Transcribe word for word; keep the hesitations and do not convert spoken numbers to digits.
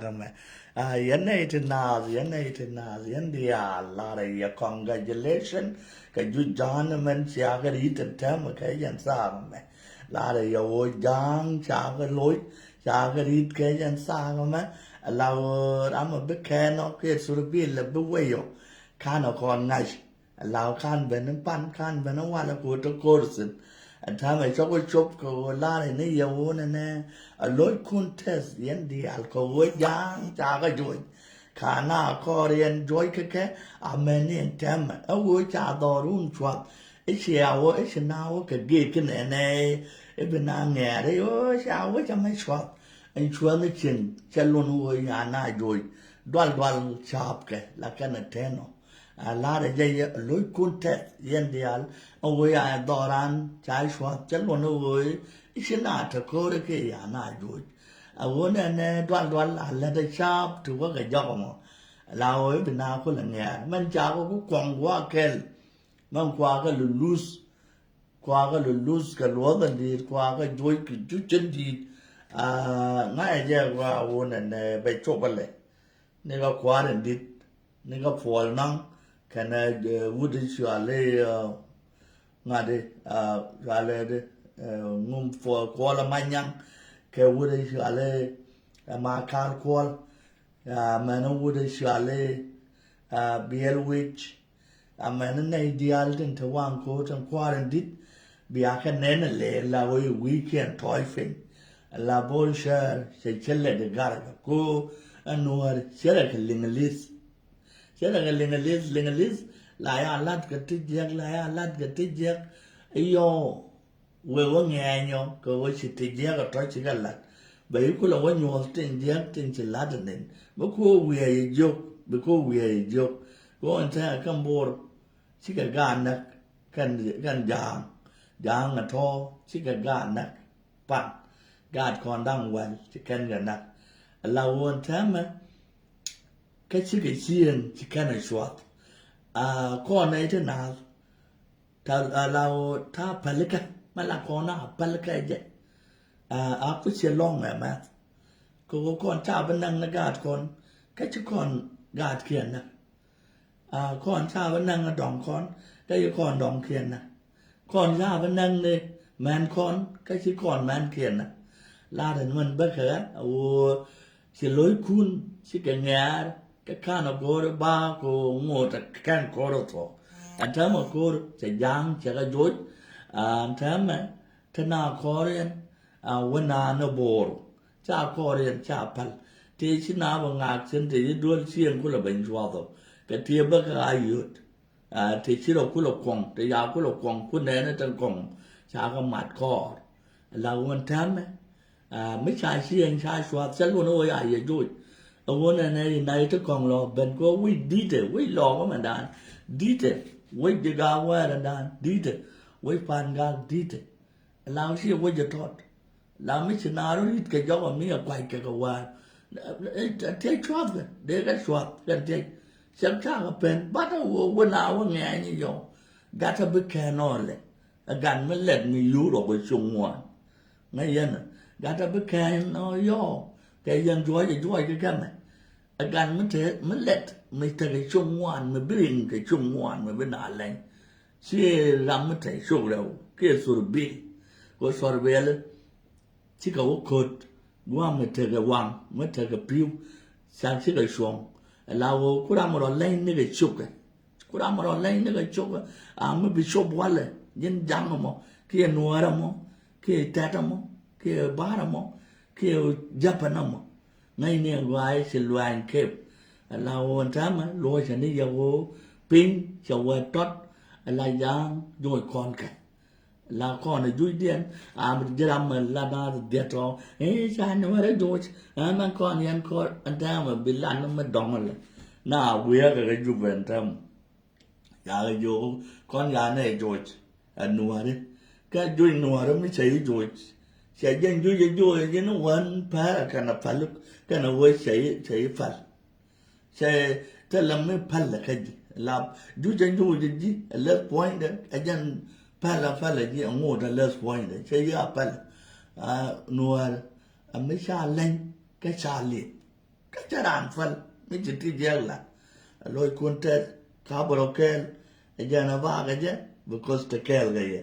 Kä mɛ, a, yɛn nɛy ti naath, yɛn nɛy ti naath, yɛn diaal, lar yɛ congratulation kɛ juc Ja̱a̱ŋ mɛn ciakä ri̱t ɛn täämɛ kɛ yɛn thaak mɛ. Lar yɛ ɣöö Ja̱a̱ŋ cakä loc, cakä ri̱t kɛ yɛn thaak mɛ. La ɣöö ram mi bi kɛn ɔ kɛ thurbil bi weyɔ, ka̱n ɔ kɔn ŋa̱c. Law ka̱n ben in pan, ka̱n ben in wal ɛ ko̱ te ko̱r thi̱n. Ɛn täämɛ cɔk ɛ cop kɛ ɣöö lar in i̱ yɛ ɣöö nɛnɛ a lo̱ckun tɛth yɛn diaal kɛ ɣöö Ja̱a̱ŋ cakä juɔc. Ka̱n a kɔɔr yɛn juɔc kɛ kɛ, a mɛn in täämɛ ɛ ɣöö ca dhɔrun cuath. I̱ cia wä, i̱ ci na wä kɛ gek kä nɛnɛ, i̱ bi na ŋɛɛr i̱ ɣöö ca wä ca mɛ cuath. Ɛn cuath ni cieŋ cɛ lun ɣöö ya na juɔc. Dual dual ca̱a̱pkɛ la kɛn ɛ tɛn ɔ. A lar ɛ jɛ yɛ lo̱ckun tɛth yɛn diaal. A ɣöö ya ɛ dhɔran ca cuath cɛ luɔn a ɣöö i̱ ci na te ko̱r i̱ kiɛ ya na juɔc. A ɣöö nɛnɛ dual dual a lät ɛ ca̱a̱p ti wä kɛ jɔk ɛmɔ. La ɣöö i̱ bi na kulɛ ŋɛɛr mɛn ca kɛ ku kuɔŋ gua̱a̱ kɛl. Mɛn kuakä luluth, kuakä luluth kɛ luɔth in di̱i̱t, kuakä juɔc kɛ juc in di̱i̱t. A, ŋa̱cä jɛ gɔaa wun ɛn, ɛ, bɛ cop alɛ. Ni kä kua̱r in di̱t, ni kä puɔl naŋ, kɛnɛ, ɛ, wut in cuali, ɛ, ŋa̱t di, ɛ, cuali di, ɛ, ŋum puɔl kuɔl ɛ Manyaŋ, kɛ wut in cuali, ɛ, Makar kuɔl. Ɛ, mɛn wut in cuali, ɛ, Biɛl Wic. Amäni nɛy diaal tin te waŋ ko̱o̱t tin kua̱r in di̱t. Bia kɛ nɛn a lɛɛr la wee wi̱i̱kiɛn tɔɔc piny. La Bol Cɛɛr cɛ cɛ lɛt i̱ gar kɛ ko̱o̱. Ɛn nuäär cɛ rɛ kɛ liŋ li̱th. Cɛ rɛ kɛ liŋ li̱th, liŋ li̱th. La ya lat kɛ ti jiäk, la ya lat kɛ ti jiäk. Iyɔw. Wee wä ŋɛɛny ɔ kɛ wä ci ti jiäk ɔ tɔ̱ ci kɛ la̱t. Bɛ yi kulɛ wä nyuɔth tin jiäk tin ci la̱t nin. Bi kuɔ wiɛɛc jiök, bi kuɔ wiɛɛc jiök. Kɛ wä ɛn tɛ̈ kɛn Bor cikɛ gaat näk kɛn, kɛn Ja̱a̱ŋ. Ja̱a̱ŋ ɛ tɔ̱ cikɛ gaat näk pan. Gaat kɔn da̱ŋ wäl ci kɛn kɛ näk. Ala wä ɛn tɛmɛ kä cikɛ cieŋ ci kɛn ɛ cuɔth. A kɔn nɛy ti naath. Ta, a, la ɣöö ta pälikä, mɛ la kɔn a pälikä jɛ. A, a ku ciɛ lɔŋ ɛ mɛth. Kɛ ɣöö kɔn ca bi näŋ ni gaat kɔn, kä ci kɔn gaatkiɛn näk. A, kɔn ca bi näŋ ni dɔŋ kɔn, kä ci kɔn dɔŋkiɛn näk. Kɔn ca bi näŋ ni mɛn kɔn, kä ci kɔn mɛnkiɛn näk. La rin mɛn bäkɛ ɣä, a ɣöö ci lo̱ckun, cikɛ ŋɛ̈ɛ̈r, kä ka̱n a go̱o̱r i̱ ba kɛ ŋot a kɛn ko̱r a thuɔ̱k. Ɛn täämɛ ko̱r cɛ ja̱a̱ŋ cɛ kɛ joc, ɛn täämɛ te na kɔɔr yɛn, a wä na ni bo̱o̱r. Ca kɔɔr yɛn ca päl. Tëë ci na bä ŋaak cin tëë ci duel cieŋ kulɛ ben cuɔth ɔ. Kɛ tëë bä kɛ a yöt. A, te ci rɔ kulɛ kuɔŋ, te ya kulɛ kuɔŋ, ku nɛɛni tin kɔŋ, ca kɛ mat kɔɔr. La ɣöö ɛn täämɛ, a, mi ca cieŋ ca cuath, cä luɔn ɣöö ya yɛ joc. Ɛ ɣöö nɛnɛ inay ti kɔŋ lɔ ben kɛ wi̱c di̱tɛ, wi̱c lɔɔk mɛndan. Di̱tɛ, wi̱c di gaak wɛɛrɛndan. Di̱tɛ, wi̱c pan gaak di̱tɛ. La ɣöö ci wi̱c ɛ tɔt. La mi ci naar rit kɛ jɔk ɔ mi ɛ kuac kɛ kɛ wa̱a̱. Tiɛc cuath kɛ, dee kɛ cuath kɛn tiɛc. Cɛ cakɛ pen, bat ɛ wä wä na wä ŋɛɛny yɔ. Gat ɛ bi kɛn ɔ lɛ. Ɛ gat mi lɛt mi yur ɔ kɛ cuŋ ŋuan. Ŋäc yɛn ɛ, gat ɛ bi kɛn ɔ yɔ. Kɛ yɛn juɔc ɛ juɔc kɛ kɛmɛ. Ɛ gat mi te, mi lɛt, mi tekɛ cuŋ ŋuan, mi bi riŋ kɛ cuŋ ŋuan, mi bi na lɛny. Ci ram mi te cok rɛw kiɛ thurbil. Kɛ thurbil cikɛ wä ko̱t gua̱a̱m mi tekɛ waŋ mi tekɛ pi̱w. Cak cikɛ cuɔ̱ŋ. Ɛ la ɣöö ku ram rɔ leny nikɛ cokɛ. Ku ram rɔ leny nikɛ cokɛ. A mi bi cop walɛ ji̱n ja̱ŋ ɛmɔ kiɛ nuäär ɛmɔ kiɛ tɛt ɛmɔ kiɛ ba̱r ɛmɔ kiɛ jäpɛn ɛmɔ. Ŋäcni ɛ gɔaa i̱ ci luany kep. Ɛ la ɣöö ɛn täämɛ luɔcɛ ni yɛ ɣöö piny cɛ wä tɔt. Ɛ la ja̱a̱ŋ joc kɔn kɛ. La kɔn ɛ jucdiɛn a mi ji̱ ram mi la naath dhiɛt ɔ. I̱ ca ni wärä joc. Ɛ mɛn kɔn yɛn kɔr ɛn täämɛ bi lan mi dɔ̱ŋ lɛ. Na wi̱i̱ ɛ kɛ kɛ jup ɛn täämɛ. Ca kɛ joc kɔn ca nɛ joc ɛ nuääri. Kä joc nuääri mi cɛ yi joc. Cɛ jɛn joc ɛ joc ɛ ji̱n wän pär ɛ kɛn ɛ päl kɛn ɛ wee cɛ yi, cɛ yi päl. Cɛ thilɛ mi päl kä ji̱ la juc ɛ joc ɛ ji̱ ɛ less point ɛ jɛn päl ɛ päl ɛ ji̱ ɛ ŋot ɛ less point ɛ cɛ yi a päl. A nuäär ɛ mi ca leny kä ca liep. Kä cɛ raan päl mi ci ti jiɛk la. Loc kun tɛth ka bɛ rɔ kɛɛl. Ɛ jɛn a bakä jɛ because te kɛɛl kɛ yɛ.